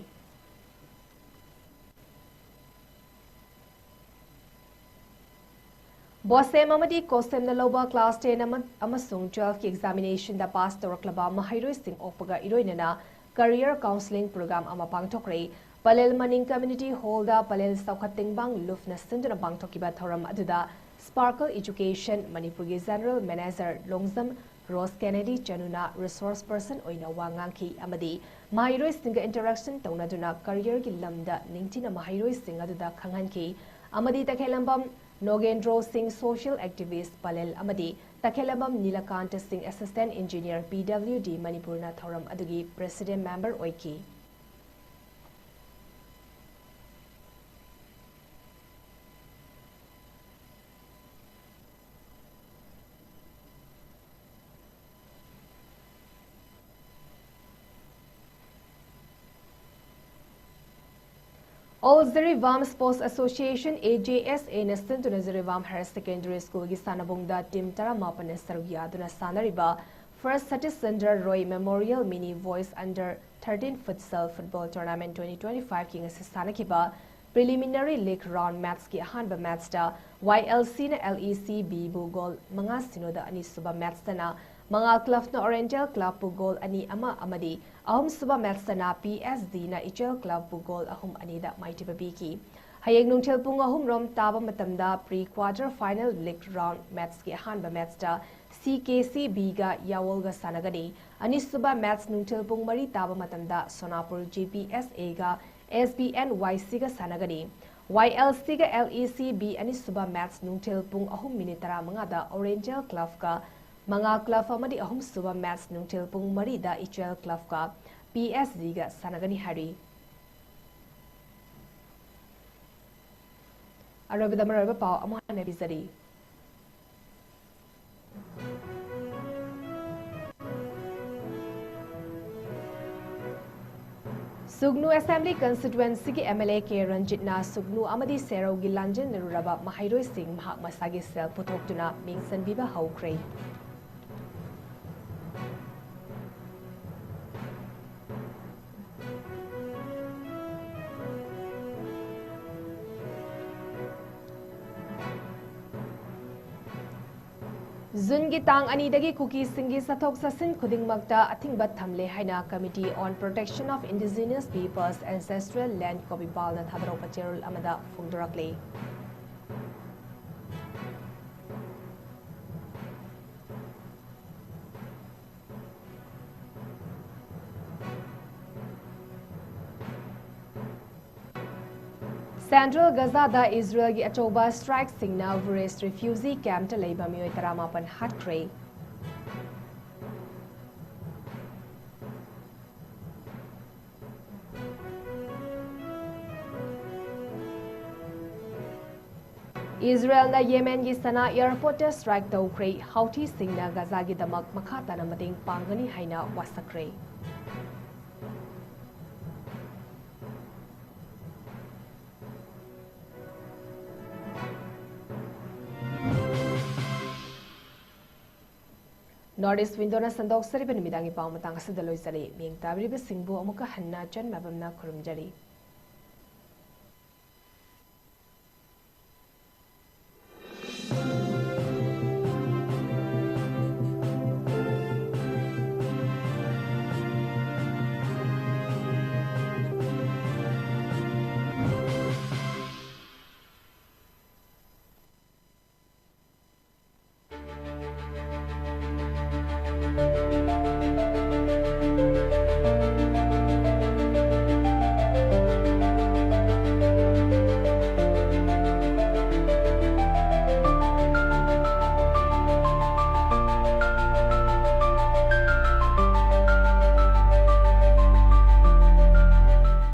BOSEM ꯑꯃꯗꯤ COHSEMꯅ ꯂꯧꯕ class ten ꯑꯃ-, ꯑꯃꯁꯨꯡ twelveꯀꯤ examinationꯗ pass ꯇꯧꯔꯛꯂꯕ ꯃꯍꯩꯔꯣꯏꯁꯤꯡ ꯑꯣꯛꯄꯒ ꯏꯔꯣꯏꯅꯅ career counselling program ꯑꯃ ꯄꯥꯡꯊꯣꯛꯈ꯭ꯔꯦ꯫ ꯄꯂꯦꯜ ꯃꯅꯤꯡ community hallꯗ ꯄꯂꯦꯜ ꯆꯥꯎꯈꯠ ꯇꯦꯡꯕꯥꯡ ꯂꯨꯞꯅ ꯁꯤꯟꯗꯨꯅ ꯄꯥꯡꯊꯣꯛꯈꯤꯕ ꯊꯧꯔꯝ ꯑꯗꯨꯗ Sparkle Education ꯃꯅꯤꯄꯨꯔꯒꯤ General Manager ꯂꯣꯡꯖꯝ ꯔꯣꯁ ꯀꯦꯅꯦꯗꯤ ꯆꯅꯨꯅ resource person ꯑꯣꯏꯅ ꯋꯥ ꯉꯥꯡꯈꯤ ꯑꯃꯗꯤ ꯃꯍꯩꯔꯣꯏꯁꯤꯡꯒ interaction ꯇꯧꯅꯗꯨꯅ careerꯒꯤ ꯂꯝꯗ ꯅꯤꯡꯊꯤꯅ ꯃꯍꯩꯔꯣꯏꯁꯤꯡ ꯑꯗꯨꯗ ꯈꯪꯍꯟꯈꯤ ꯑꯃꯗꯤ ꯇꯈꯦꯂꯝꯕꯝ ꯅꯣꯒꯦꯟꯗ꯭ꯔꯣ ꯁꯤꯡ social activist ꯄꯂꯦꯜ ꯑꯃꯗꯤ ꯇꯈꯦꯂꯝꯕꯝ ꯅꯤꯂꯀꯥꯟꯇ ꯁꯤꯡ assistant engineer P W D ꯃꯅꯤꯄꯨꯔꯅ ꯊꯧꯔꯝ ꯑꯗꯨꯒꯤ president member ꯑꯣꯏꯈꯤ꯫ All Jiribam Sports Association, A J S A, ꯅ ꯁꯤꯟꯗꯨꯅ Jiribam Higher Secondary School ꯒꯤ ꯁꯥꯟꯅꯕꯨꯡꯗ team ꯇꯔꯥꯃꯥꯄꯟꯅ ꯁꯔꯨꯛ ꯌꯥꯗꯨꯅ ꯁꯥꯟꯅꯔꯤꯕ First Satish Chandra Roy Memorial Mini Boys Under thirteen Futsal Football Tournament twenty twenty-five ꯀꯤ ꯉꯁꯤ ꯁꯥꯟꯅꯈꯤꯕ preliminary league round match ꯀꯤ ꯑꯍꯥꯟꯕ match ꯇ Y L C ꯅ L E C B ꯕꯨ goal ꯃꯉꯥ ꯁꯤꯅꯣꯗ, ꯑꯅꯤꯁꯨꯕ match ꯇꯅ ꯃꯉꯥꯜ Club ꯅ Oriental Club ꯄꯨ goal ꯑꯅꯤ ꯑꯃ ꯑꯃꯗꯤ ꯑꯍꯨꯝꯁꯨꯕ match ꯇꯅ P S D ꯅ ꯏꯆꯦꯜ Club ꯄꯨ goal ꯑꯍꯨꯝ ꯑꯅꯤꯗ ꯃꯥꯏꯊꯤꯕ ꯄꯤꯈꯤ꯫ ꯍꯌꯦꯡ ꯅꯨꯡꯊꯤꯜ ꯄꯨꯡ ꯑꯍꯨꯝ ꯔꯣꯝ ꯇꯥꯕ ꯃꯇꯝꯗ pre quarter final league round match ꯀꯤ ꯑꯍꯥꯟꯕ match ꯇ C K C B ꯒ ꯌꯥꯋꯣꯜꯒ ꯁꯥꯟꯅꯒꯅꯤ꯫ ꯑꯅꯤꯁꯨꯕ match ꯅꯨꯡꯊꯤꯜ ꯄꯨꯡ ꯃꯔꯤ ꯇꯥꯕ ꯃꯇꯝꯗ ꯁꯣꯅꯥꯄꯨꯔ G P S A ꯒ S B N Y C ꯒ ꯁꯥꯟꯅꯒꯅꯤ꯫ Y L C ꯒ L E C B ꯑꯅꯤꯁꯨꯕ match ꯅꯨꯡꯊꯤꯜ ꯄꯨꯡ ꯑꯍꯨꯝ minute ꯇꯔꯥꯃꯉꯥꯗ Oriental Club ꯀ, ꯃꯉꯥꯜ Club ꯑꯃꯗꯤ ꯑꯍꯨꯝꯁꯨꯕ match ꯅꯨꯡꯊꯤꯜ ꯄꯨꯡ ꯃꯔꯤꯗ ꯏꯆꯦꯜ Club ꯀ P S D ꯒ ꯁꯥꯟꯅꯒꯅꯤ ꯍꯥꯏꯔꯤ꯫ ꯑꯔꯣꯏꯕꯗ ꯃꯔꯨꯑꯣꯏꯕ ꯄꯥꯎ ꯑꯃꯨꯛ ꯍꯟꯅ ꯄꯤꯖꯔꯤ꯫ ꯁꯨꯒꯅꯨ Assembly Constituency ꯒꯤ M L A K ꯔꯟꯖꯤꯠꯅ Sugnu ꯑꯃꯗꯤ ꯁꯦꯔꯧꯒꯤ ꯂꯥꯟꯖꯦꯟꯅꯔꯨꯔꯕ ꯃꯍꯩꯔꯣꯏꯁꯤꯡ ꯃꯍꯥꯛ ꯃꯁꯥꯒꯤ ꯁꯦꯜ ꯄꯨꯊꯣꯛꯇꯨꯅ ꯃꯤꯡ ꯆꯟꯕꯤꯕ ꯍꯧꯈ꯭ꯔꯦ꯫ ꯖꯨꯟꯒꯤ ꯇꯥꯡ ꯑꯅꯤꯗꯒꯤ ꯀꯨꯀꯤꯁꯤꯡꯒꯤ ꯆꯠꯊꯣꯛ ꯆꯠꯁꯤꯟ ꯈꯨꯗꯤꯡꯃꯛꯇ ꯑꯊꯤꯡꯕ ꯊꯝꯂꯦ ꯍꯥꯏꯅ Committee on Protection of Indigenous Peoples Ancestral Land ꯀꯣꯕꯤꯄꯥꯜꯅ ꯊꯥꯗꯣꯔꯛꯄ ꯆꯦꯔꯣꯜ ꯑꯃꯗ ꯐꯣꯡꯗꯣꯔꯛꯂꯤ꯫ ꯁꯦꯟꯇ꯭ꯔꯦꯜ ꯒꯖꯥꯗ ꯏꯖꯔꯦꯜꯒꯤ ꯑꯆꯧꯕ ꯁ꯭ꯇ꯭ꯔꯥꯏꯛꯁꯤꯡꯅ ꯕꯨꯔꯦꯁ ꯔꯤꯐ꯭ꯌꯨꯖꯤ ꯀꯦꯝꯞꯇ ꯂꯩꯕ ꯃꯤꯑꯣꯏ ꯇꯔꯥꯃꯥꯄꯟ ꯍꯥꯠꯈ꯭ꯔꯦ꯫ ꯏꯖꯔꯦꯜꯅ ꯌꯦꯃꯦꯟꯒꯤ ꯁꯅꯥ ꯑꯦꯌꯔꯄꯣꯔꯠꯇ ꯁ꯭ꯇ꯭ꯔꯥꯏꯛ ꯇꯧꯈ꯭ꯔꯦ꯫ ꯍꯥꯎꯊꯤꯁꯤꯡꯅ ꯒꯖꯥꯒꯤꯗꯃꯛ ꯃꯈꯥ ꯇꯥꯅ ꯃꯇꯦꯡ ꯄꯥꯡꯒꯅꯤ ꯍꯥꯏꯅ ꯋꯥꯁꯛꯈ꯭ꯔꯦ꯫ ꯅꯣꯔꯠ ꯏꯁ ꯋꯤꯟꯗꯣꯅ ꯁꯟꯗꯣꯛꯆꯔꯤꯕ ꯅꯨꯃꯤꯗꯥꯡꯒꯤ ꯄꯥꯎ ꯃꯇꯥꯡ ꯑꯁꯤꯗ ꯂꯣꯏꯁꯤꯜꯂꯤ꯫ ꯃꯤꯡ ꯇꯥꯕꯤꯔꯤꯕꯁꯤꯡꯕꯨ ꯑꯃꯨꯛꯀ ꯍꯟꯅ ꯆꯟ ꯃꯕꯝꯅ ꯈꯨꯔꯨꯝꯖꯔꯤ꯫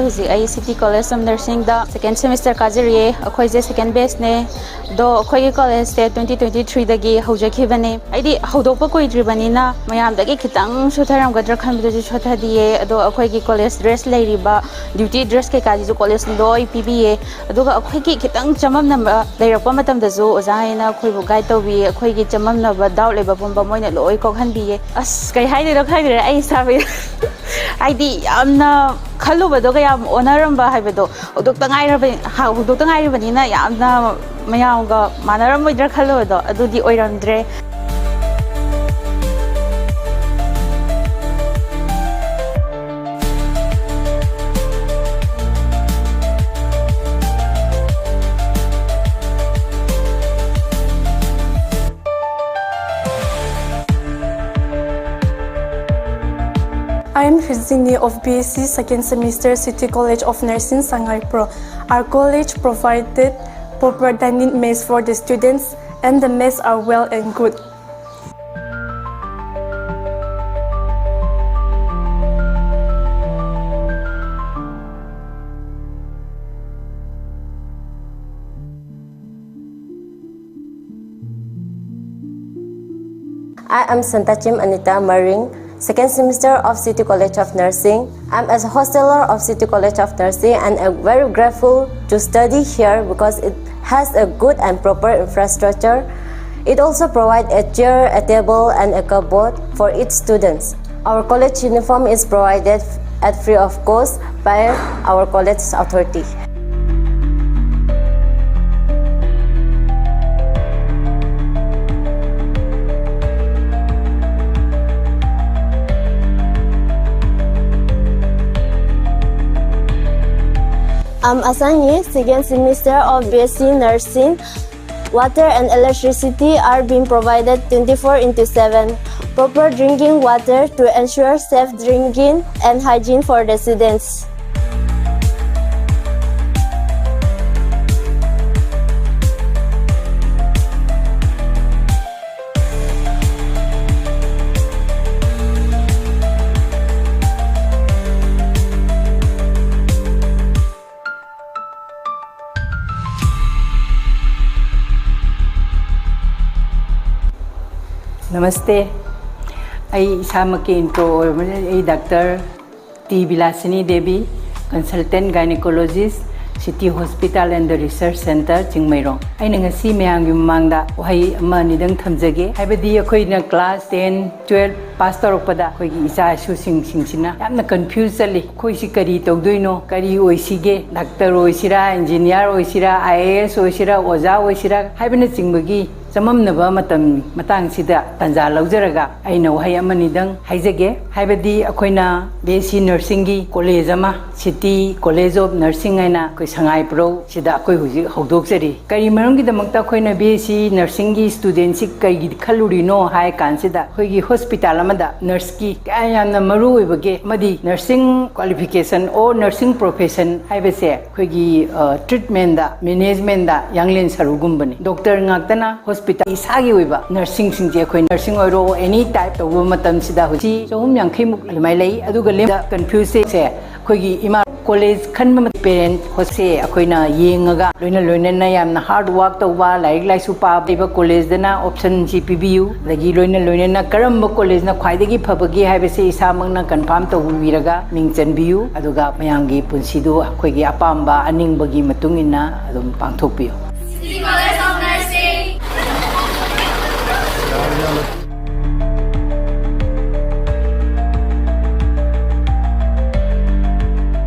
ꯍꯧꯖꯤꯛ ꯑꯩ City College of Nursingꯗ second semester ꯀꯥꯖꯔꯤꯌꯦ꯫ ꯑꯩꯈꯣꯏꯁꯦ second batchꯅꯦ꯫ ꯑꯗꯣ ꯑꯩꯈꯣꯏꯒꯤ collegeꯁꯦ twenty twenty threeꯗꯒꯤ ꯍꯧꯖꯈꯤꯕꯅꯦ꯫ ꯑꯩꯗꯤ ꯍꯧꯗꯣꯛꯄ ꯀꯨꯏꯗ꯭ꯔꯤꯕꯅꯤꯅ ꯃꯌꯥꯝꯗꯒꯤ ꯈꯤꯇꯪ ꯁꯣꯊꯔꯝꯒꯗ꯭ꯔꯥ ꯈꯟꯕꯗꯁꯨ ꯁꯣꯊꯗꯤꯌꯦ꯫ ꯑꯗꯣ ꯑꯩꯈꯣꯏꯒꯤ college dress ꯂꯩꯔꯤꯕ duty dress ꯀꯩꯀꯥꯁꯤꯁꯨ collegeꯅ ꯂꯣꯏ ꯄꯤꯕꯤꯌꯦ꯫ ꯑꯗꯨꯒ ꯑꯩꯈꯣꯏꯒꯤ ꯈꯤꯇꯪ ꯆꯃꯝꯅꯕ ꯂꯩꯔꯛꯄ ꯃꯇꯝꯗꯁꯨ ꯑꯣꯖꯥ ꯍꯥꯏꯅ ꯑꯩꯈꯣꯏꯕꯨ guide ꯇꯧꯕꯤꯌꯦ꯫ ꯑꯩꯈꯣꯏꯒꯤ ꯆꯃꯝꯅꯕ, doubt ꯂꯩꯕ ꯄꯨꯝꯕ ꯃꯣꯏꯅ ꯂꯣꯏ ꯀꯣꯛꯍꯟꯕꯤꯌꯦ꯫ ꯑꯁ, ꯀꯩ ꯍꯥꯏꯗꯣꯏꯅꯣ ꯈꯪꯗ꯭ꯔꯦ ꯑꯩ ꯏꯁꯥꯕꯨ꯫ ꯍꯥꯏꯗꯤ ꯌꯥꯝꯅ ꯈꯜꯂꯨꯕꯗ ꯌꯥꯝ ꯑꯣꯟꯅꯔꯝꯕ ꯍꯥꯏꯕꯗꯣ ꯍꯧꯗꯣꯛꯇ ꯉꯥꯏꯔꯕ-, ꯍꯧꯗꯣꯛꯇ ꯉꯥꯏꯔꯤꯕꯅꯤꯅ ꯌꯥꯝꯅ ꯃꯌꯥꯝꯒ ꯃꯥꯟꯅꯔꯝꯃꯣꯏꯗ꯭ꯔꯥ ꯈꯜꯂꯨꯕꯗꯣ ꯑꯗꯨꯗꯤ ꯑꯣꯏꯔꯝꯗ꯭ꯔꯦ꯫ I am Fizini of B S C second semester, City College of Nursing, Sanghaipro. Our college provided proper dining mess for the students, and the mess are well and good. I am Santachim Anita Maring, second semester of City College of Nursing. I'm as a hosteler of City College of Nursing and a very grateful to study here because it has a good and proper infrastructure. It also provides a chair, a table, and a cupboard for each students. Our college uniform is provided at free of cost by our college authority. I'm Asanyi, second semester of B S C Nursing. Water and electricity are being provided twenty-four into seven. Proper drinking water to ensure safe drinking and hygiene for the students. ꯅꯃꯁꯇꯦ꯫ ꯑꯩ ꯏꯁꯥꯃꯛꯀꯤ intro ꯑꯣꯏꯔꯕꯅꯤꯅ, ꯑꯩ doctor T Bilasini Devi, consultant gynecologist, City Hospital and the Research Centre, Chingmeirong. ꯑꯩꯅ ꯉꯁꯤ ꯃꯌꯥꯝꯒꯤ ꯃꯃꯥꯡꯗ ꯋꯥꯍꯩ ꯑꯃ ꯑꯅꯤꯗꯪ ꯊꯝꯖꯒꯦ꯫ ꯍꯥꯏꯕꯗꯤ ꯑꯩꯈꯣꯏꯅ class ten, twelve pass ꯇꯧꯔꯛꯄꯗ ꯑꯩꯈꯣꯏꯒꯤ ꯏꯆꯥ ꯏꯁꯨꯁꯤꯡꯁꯤꯡꯁꯤꯅ ꯌꯥꯝꯅ confuse ꯆꯠꯂꯤ꯫ ꯑꯩꯈꯣꯏꯁꯤ ꯀꯔꯤ ꯇꯧꯗꯣꯏꯅꯣ? ꯀꯔꯤ ꯑꯣꯏꯁꯤꯒꯦ? Doctor ꯑꯣꯏꯁꯤꯔꯥ, engineer ꯑꯣꯏꯁꯤꯔꯥ, I A S ꯑꯣꯏꯁꯤꯔꯥ, ꯑꯣꯖꯥ ꯑꯣꯏꯁꯤꯔꯥ ꯍꯥꯏꯕꯅꯆꯤꯡꯕꯒꯤ ꯆꯃꯝꯅꯕ ꯃꯇꯝ ꯃꯇꯥꯡꯁꯤꯗ ꯇꯥꯟꯖꯥ ꯂꯧꯖꯔꯒ ꯑꯩꯅ ꯋꯥꯍꯩ ꯑꯃꯅꯤꯗꯪ ꯍꯥꯏꯖꯒꯦ꯫ ꯍꯥꯏꯕꯗꯤ ꯑꯩꯈꯣꯏꯅ B S C Nursingꯒꯤ college ꯑꯃ, City College of Nursing ꯍꯥꯏꯅ ꯑꯩꯈꯣꯏ ꯁꯉꯥꯏꯄ꯭ꯔꯧ ꯁꯤꯗ ꯑꯩꯈꯣꯏ ꯍꯧꯖꯤꯛ ꯍꯧꯗꯣꯛꯆꯔꯤ꯫ ꯀꯔꯤ ꯃꯔꯝꯒꯤꯗꯃꯛꯇ ꯑꯩꯈꯣꯏꯅ B S C Nursingꯒꯤ studentꯁꯤ ꯀꯔꯤꯒꯤ ꯈꯜꯂꯨꯔꯤꯅꯣ ꯍꯥꯏ ꯀꯥꯟꯁꯤꯗ, ꯑꯩꯈꯣꯏꯒꯤ hospital ꯑꯃꯗ nurseꯀꯤ ꯀꯌꯥ ꯌꯥꯝꯅ ꯃꯔꯨ ꯑꯣꯏꯕꯒꯦ, ꯑꯃꯗꯤ nursing qualification or nursing profession ꯍꯥꯏꯕꯁꯦ ꯑꯩꯈꯣꯏꯒꯤ, ꯑ, treatmentꯗ, managementꯗ ꯌꯥꯡꯂꯦꯟ ꯁꯔꯨꯒꯨꯝꯕꯅꯤ꯫ Doctor ꯉꯥꯛꯇꯅ hospital ꯏꯁꯥꯒꯤ ꯑꯣꯏꯕ nursingꯁꯤꯡꯁꯦ, ꯑꯩꯈꯣꯏ nursing ꯑꯣꯏꯔꯣ, any type ꯇꯧꯕ ꯃꯇꯝꯁꯤꯗ ꯍꯧꯖꯤꯛ ꯆꯍꯨꯝ ꯌꯥꯡꯈꯩꯃꯨꯛ ꯑꯗꯨꯃꯥꯏꯅ ꯂꯩ꯫ ꯑꯗꯨꯒ ꯂꯦꯝꯕ confuseꯁꯦ ꯑꯩꯈꯣꯏꯒꯤ ꯏꯃꯥ college ꯈꯟꯕ ꯃꯇꯝ parent ꯍꯣꯁꯦ ꯑꯩꯈꯣꯏꯅ ꯌꯦꯡꯉꯒ, ꯂꯣꯏꯅ ꯂꯣꯏꯅꯅ ꯌꯥꯝꯅ hard work ꯇꯧꯕ, ꯂꯥꯏꯔꯤꯛ ꯂꯥꯏꯁꯨ ꯄꯥꯕ ꯂꯩꯕ collegeꯗꯅ optionꯁꯤ ꯄꯤꯕꯤꯌꯨ, ꯑꯗꯒꯤ ꯂꯣꯏꯅ ꯂꯣꯏꯅꯅ ꯀꯔꯝꯕ collegeꯅ ꯈ꯭ꯋꯥꯏꯗꯒꯤ ꯐꯕꯒꯦ ꯍꯥꯏꯕꯁꯤ ꯏꯁꯥꯃꯛꯅ confirm ꯇꯧꯕꯤꯔꯒ ꯃꯤꯡ ꯆꯟꯕꯤꯌꯨ꯫ ꯑꯗꯨꯒ ꯃꯌꯥꯝꯒꯤ ꯄꯨꯟꯁꯤꯗꯨ ꯑꯩꯈꯣꯏꯒꯤ ꯑꯄꯥꯝꯕ ꯑꯅꯤꯡꯕꯒꯤ ꯃꯇꯨꯡ ꯏꯟꯅ ꯑꯗꯨꯝ ꯄꯥꯡꯊꯣꯛꯄꯤꯌꯨ꯫